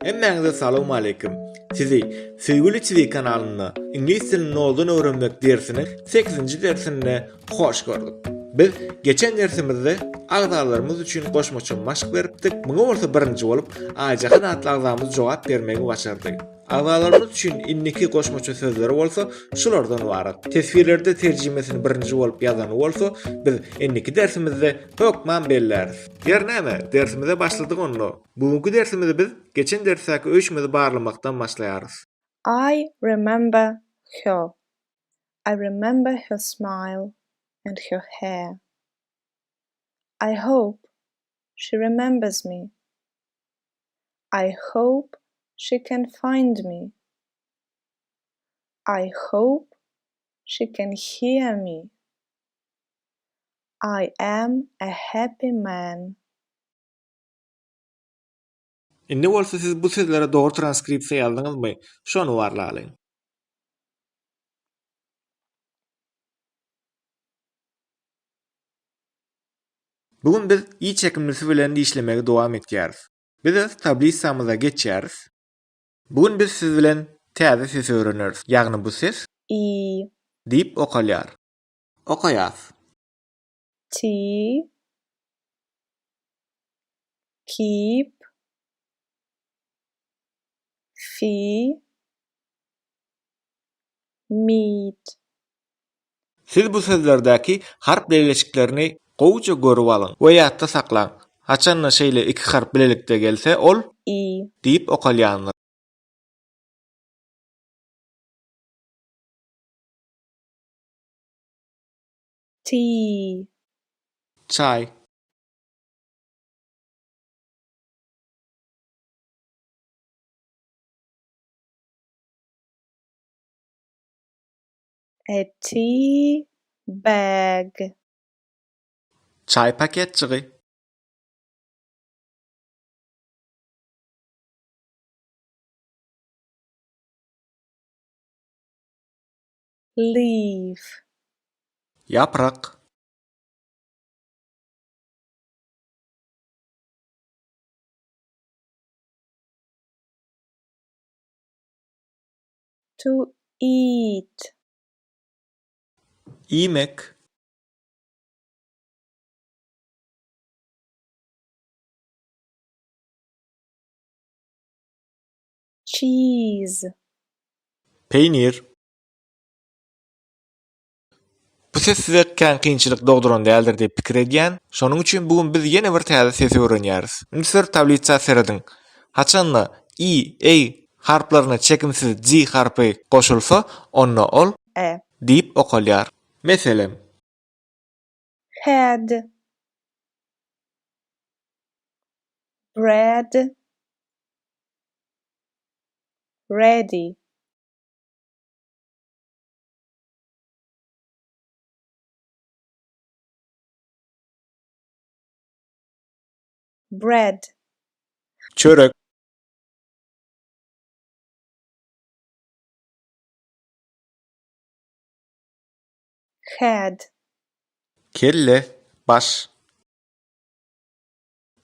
Hemmäňize salowmaleýkim! Sizi Söýgüli TV kanalynda iňlis dilini noldan öwrenmek dersiniň sekizinji dersinde hoş gördük. Biz geçen dersimizde agzalarymyz üçin goşmaça maşk beripdik. Muňa bolsa birinji bolup Aýjahan atly agzamyz jogap bermegi başardy. Agzalarymyz üçin indiki goşmaça sözleri bolsa şulardan ybarat. Teswirlerde terjimesini birinji bolup ýazany bolsa biz indiki dersimizde hökman belläris. Ýer näme, dersimize başladyk onda. Bu günki dersimizi biz geçen dersdäki öýşümizi barlamakdan başlaýarys. I remember her. I remember her smile and her hair. I hope she remembers me. I hope she can find me. I hope she can hear me. I am a happy man. Indi bolsa siz bu sözlere dogry transkripsiýa ýazdyňyzmy, şony barlalyň. Bu gün biz i çekimlisi bilen işlemegi dowam etýäris. Biz öz tablisamyza geçýäris. Bu gün biz siz bilen täze sesi öwreneris. Ýagny bu ses. I. Diýip okalýar. Okaýas. Tea. Keep. Fee. Meet. Siz bu sözlerdäki harp bileleşiklerini gowuja görüp alyň we ýatda saklaň. Haçanda şeýle iki harp bilelikde gelse, ol. I. Diýip okalýandyr. Tea. Çaý. A tea bag. Çaý paketjigi. Leaf. Ýaprak. To eat. Iýmek. Cheese. Peýnir. Bu ses size kän kynçylyk dogduran däldir diýip pikir edýän. Şonuň üçin bu gün biz ýene bir täze sesi öwrenýäris. Üns berip tablisa serediň. Haçanda i, ey harplaryna çekimsiz g harpy goşulsa, onda ol. E. Diýip okalýar. Meselem. Head. Bread. Ready. Bread. Çörek. Head. Kelle, baş.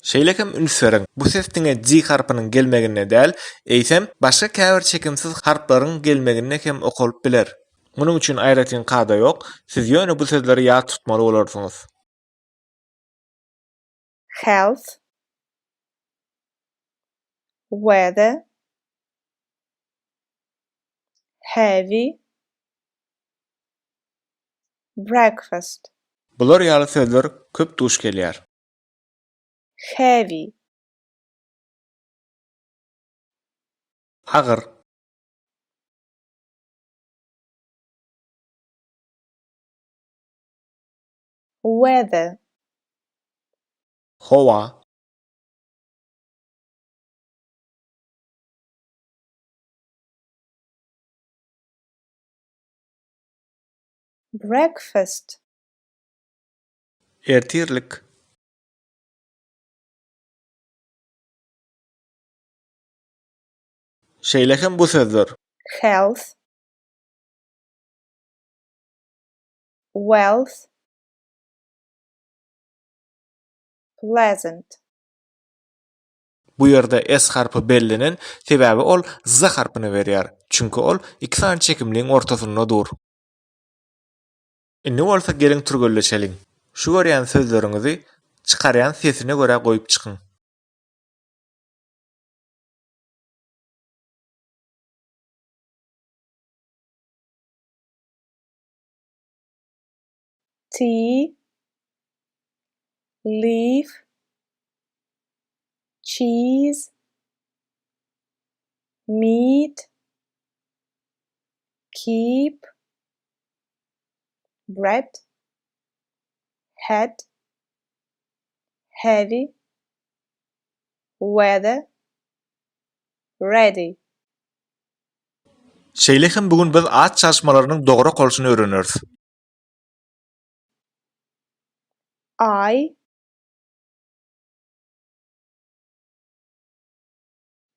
Şeýle hem üns beriň, bu ses diňe G harpynyň gelmeginde däl, eýsem, başga käbir çekimsiz harplaryň gelmeginde hem okalyp biler. Munuň üçin aýratyn kada ýok, siz ýöne bu sözleri ýat tutmaly bolarsyňyz. Health. Weather. Heavy. Breakfast. Bular ýaly sözler köp duş gelýär. Heavy. Agyr. Weather. Howa. Breakfast. Ertirlik. Şeýle hem bu sözler. Health. Wealth. Pleasant. Bu ýerde s harpy bellenen, sebäbi ol z harpyny berýär. Çünki ol iki sany çekimliň ortasynda dur. Indi bolsa geliň türgenleşeliň. Şu görýän sözleriňizi çykarýan sesine görä goýup çykyň. Tea, leaf, cheese, meat, keep, bread, head, heavy, weather, ready. Şeýle hem bu gün biz at çalyşmalarynyň dogry okalyşyny öwreneris. I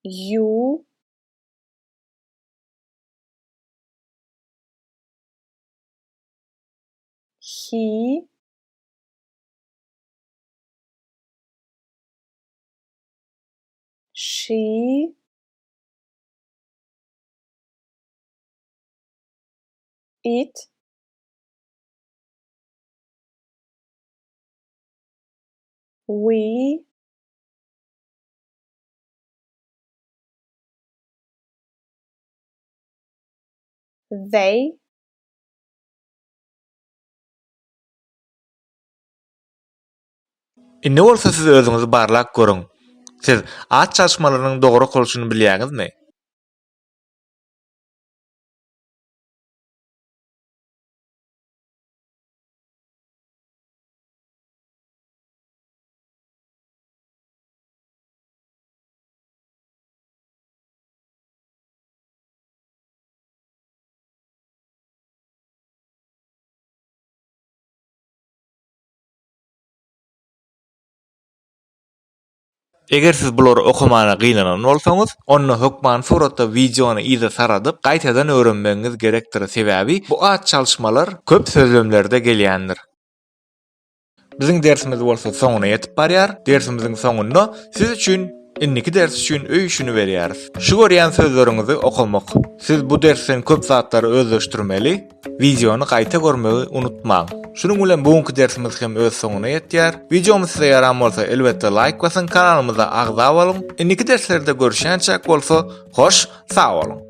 U He She It We They. Indi bolsa siz özüňizi barlap görüň. Siz at çalyşmalarynyň dogry okalyşyny bilýäňizmi? Eger siz bulary okamana gynanan bolsaňyz, onda hökmany suratda wideony yza saradyp, gaýtadan öwrenmegiňiz gerekdir, sebäbi bu at çalyşmalar köp sözlemlerde gelýändir. Biziň dersimiz bolsa soňuna ýetip barýar. Dersimiziň soňunda siz üçin indiki ders üçin öý işini berýäris. Şu görýän sözleriňizi okamak. Siz bu dersden köp zatlary özleşdirmeli. Wideony gaýta görmegi unutmaň. Şunuň bilen bu günki dersimiz hem öz soňuna ýetýär. Wideomyz size ýaran bolsa elbetde laýk basyň, kanalymyza agza boluň. Indiki derslerde görüşýänçäk bolsa hoş sag boluň.